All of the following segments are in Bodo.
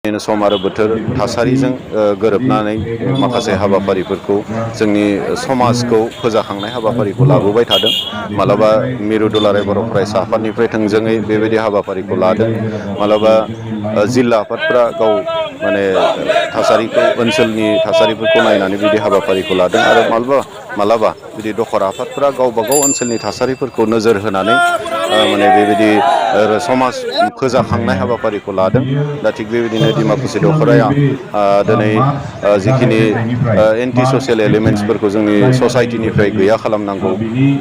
सम आरो बोथोर थासारिजों गोरोबनानै माखासे हाबाफारिफोरखौ जोंनि समाजखौ फोजाखांनाय हाबाफारिखौ लाबोबाय थादों। मालाबा मिरु दुलाराय बर' फरायसा आफादनिफ्राय थोंजोङै बेबायदि हाबाफारिखौ लादों। मालाबा जिल्ला आफादफ्रा गाव माने थासारिखौ ओनसोलनि थासारिफोरखौ नायनानै बिदि हाबाफारिखौ लादों आरो मालाबा बिदि दखरा आफादफ्रा गावबा गाव ओनसोलनि थासारिफोरखौ नोजोर होनानै माने बेबायदि समाज फोजाखांनाय हाबाफारिखौ लादों। दा थिग बेबायदिनो डिमाकुसि दखराया दिनै जिखिनि एन्टि ससियेल एलिमेन्ट्सफोरखौ जोंनि ससाइटिनिफ्राय गैया खालामनांगौ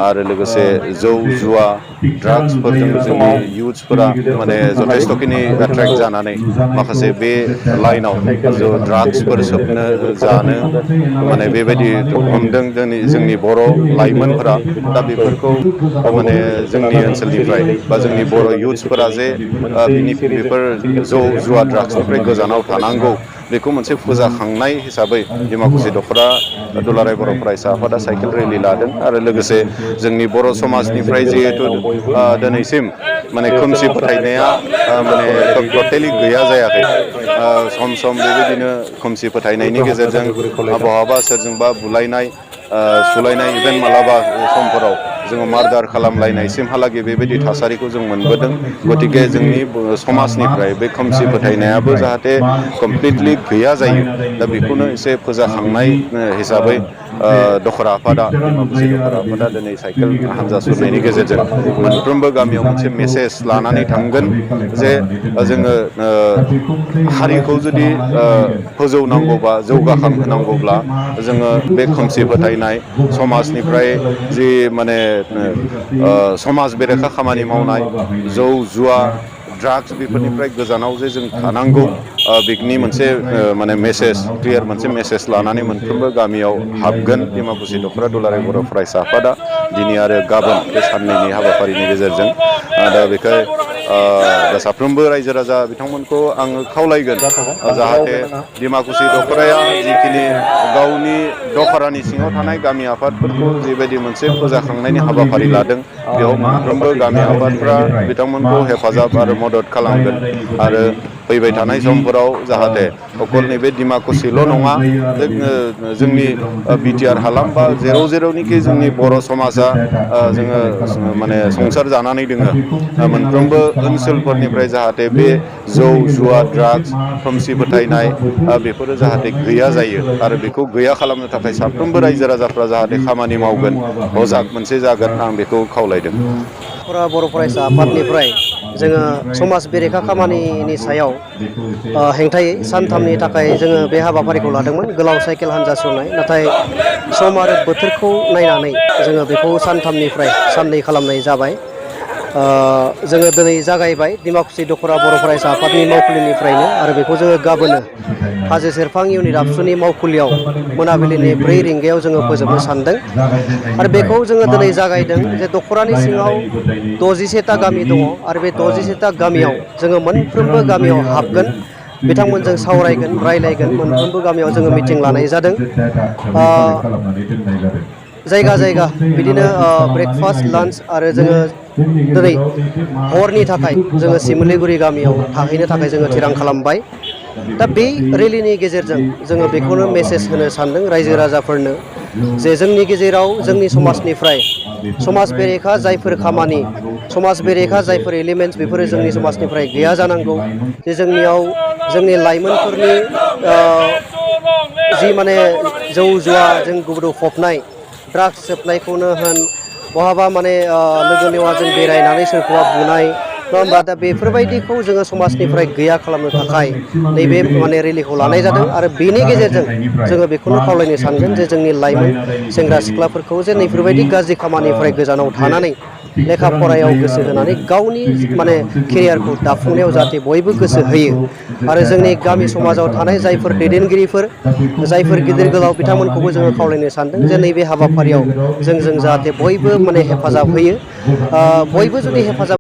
आरो लोगोसे जौ जुवा ड्राग्सफोरजों जोंनि इयुथ्सफोरा माने जथेस्थ'खिनि एट्रेक्ट जानानै माखासे बे लाइनाव ड्राग्सफोर सोबनो जानो माने बेबायदि हमदों जोंनि बर' लाइमोनफोरा। दा बेफोरखौ माने जोंनि ओनसोलनिफ्राय बा जोंनि बर' इयुथ्सफोरा जे बेफोर जौ जुवा ड्राग्सनिफ्राय गोजानाव थानांगौ, बेखौ मोनसे फोजाखांनाय हिसाबै डिमाकुसि दखरा दुलाराय बर' फरायसा आफादा साइकेल रेलि लादों। आरो लोगोसे जोंनि बर' समाजनिफ्राय जिहेथु दिनैसिम माने खोमसि फोथायनाया माने टटेलि गैया जायाखै। सम सम बेबायदिनो खोमसि फोथायनायनि गेजेरजों बहाबा सोरजोंबा बुलायनाय सुलायनाय इभेन मालाबा समफोराव जोङो मार्डार खालामलायनायसिमहालागै बेबायदि थासारिखौ जों मोनबोदों। गतिके जोंनि समाजनिफ्राय बे खोमसि फोथायनायाबो जाहाथे कमप्लिटलि गैया जायो, दा बेखौनो एसे फोजाखांनाय हिसाबै दखरा आफादा डिमाकुसि दखरा आफादा दिनै साइकेल हान्जा सुरनायनि गेजेरजों मोनफ्रोमबो गामियाव मोनसे मेसेज लानानै थांगोन जे जोङो हारिखौ जुदि फोजौनांगौबा जौगाखांहोनांगौब्ला जोङो बे खोमसि फोथायनाय समाजनिफ्राय जि माने समाज बेरेखा खामानि मावनाय जौ जुवा ड्राग्स बेफोरनिफ्राय गोजानाव जे जों थानांगौ, बिनि मोनसे माने मेसेज क्लियार मोनसे मेसेज लानानै मोनफ्रोमबो गामियाव हाबगोन डिमाकुसि दखरा दुलाराय बर' फरायसा आफादा दिनै आरो गाबोन बे साननैनि हाबाफारिनि गेजेरजों। दा बेखाय दा साफ्रोमबो रायजो राजा बिथांमोनखौ आङो खावलायगोन जाहाथे डिमाकुसि दखराया जिखिनि गावनि दखरानि सिङाव थानाय गामि आफादफोरखौ जिबायदि मोनसे फोजाखांनायनि हाबाफारि लादों, बेयाव मोनफ्रोमबो गामि आफादफ्रा बिथांमोनखौ हेफाजाब आरो मदद खालामगोन। आरो फैबाय थानाय समफोराव जाहाथे अकल नैबे डिमाकुसिल' नङा, जोंनि बिटिआर हालाम बा जेरावनोखि जोंनि बर' समाजा जोङो माने संसार जानानै दोङो, मोनफ्रोमबो ओनसोलफोरनिफ्राय जाहाथे बे जौ जुवा ड्राग्स खोमसि फोथायनाय बेफोरो जाहाथे गैया जायो। आरो बेखौ गैया खालामनो थाखाय साफ्रोमबो रायजो राजाफ्रा जाहाथे खामानि मावगोन, अजाग मोनसे जागोन, आं बेखौ खावलायदों। बर' फरायसा आफादनिफ्राय जोङो समाज बेरेखा खामानिनि सायाव हेंथायै सानथामनि थाखाय जोङो बे हाबाफारिखौ लादोंमोन, गोलाव साइकेल हान्जा सुरनाय। नाथाय सम आरो बोथोरखौ नायनानै जोङो बेखौ सानथामनिफ्राय साननै खालामनाय जाबाय। जोङो दिनै जागायबाय डिमाकुसि दखरा बर' फरायसा आफादनि मावखुलिनिफ्रायनो, आरो बेखौ जोङो गाबोनो हाजो सेरफां इउनिट आबसुनि मावखुलियाव मोनाबिलिनि 4 रिंगायाव जोङो फोजोबनो सानदों। आरो बेखौ जोङो दिनै जागायदों जे दखरानि सिङाव 67टा गामि दङ, आरो बे 67टा गामियाव जोङो मोनफ्रोमबो गामियाव हाबगोन, बिथांमोनजों सावरायगोन, रायलायगोन। मोनफ्रोमबो गामियाव जोङो मिटिं लानाय जादों। जायगा जायगा बिदिनो ब्रेकफास्ट लान्च, आरो जोङो दिनै हरनि थाखाय जोङो सिमलिगुरि गामियाव थाहैनो थाखाय जोङो थिरां खालामबाय। दा बे रेलिनि गेजेरजों जोङो बेखौनो मेसेज होनो सानदों रायजो राजाफोरनो जे जोंनि गेजेराव जोंनि समाजनिफ्राय समाज बेरेखा जायफोर खामानि, समाज बेरेखा जायफोर एलिमेन्ट्स, बेफोरो जोंनि समाजनिफ्राय गैया जानांगौ। जे जोंनियाव जोंनि लाइमोनफोरनि जि माने जौ जुवाजों गोदोफबनाय, ड्राग्स सोबनायखौनो होन, बहाबा माने लोगो लेवाजों बेरायनानै सोरखौबा बुनाय, नङा होमबा? दा बेफोरबायदिखौ जोङो समाजनिफ्राय गैया खालामनो थाखाय नैबे माने रेलिखौ लानाय जादों। आरो बेनि गेजेरजों जोङो बेखौनो खावलायनो सानगोन जे जोंनि लाइमोन सेंग्रा सिख्लाफोरखौ जे नैफोरबायदि गाज्रि खामानिफ्राय गोजानाव थानानै लेखा फरायाव गोसो होनानै गावनि माने केरियारखौ दाफुंनायाव जाहाथे बयबो गोसो होयो। आरो जोंनि गामि समाजाव थानाय जायफोर दैदेनगिरिफोर, जायफोर गिदिर गोलाव, बिथांमोनखौबो जोङो खावलायनो सानदों जे नैबे हाबाफारियाव जों जाहाथे बयबो माने हेफाजाब होयो। बयबो जुदि हेफाजाब